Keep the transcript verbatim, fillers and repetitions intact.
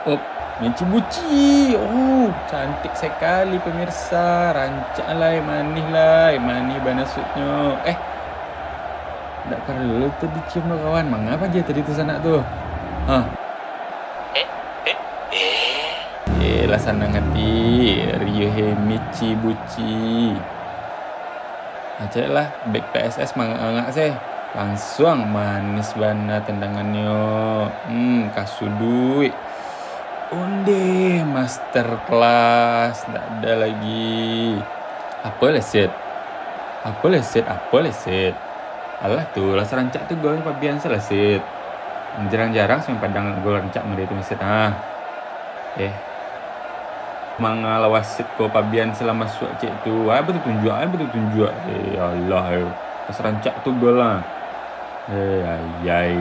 Oh, Michi Buchi. Oh, cantik sekali pemirsa. Rancak lai, manih lai. Manih bana suitnyo. Eh, ndak paralu tu dicium lo kawan. Manga paja tadi tu sanak tu? Hah? Eh, eh, eh. Yelah, sanang hati. Riuh he Michi Buchi. Acek lah, bek P S S mangak-ngangak se. Langsuang manis bana tendangannyo. Hmm, kasuduik. Onde, master class, ndak ada lagi. Apo leset? Apo leset? Apo leset? Alah tu, lah sarancak tu gol pabian se lah, Set. Jarang-jarang Semen Padang gol rancak model tu, Set. Ah. Eh. Manga lah wasit ko pabian se lah masuak cek tu. Ai, batutunjuak, ai, batutunjuak. Eh, alah, eh. Lah sarancak tu gol lah. Eh, ayai.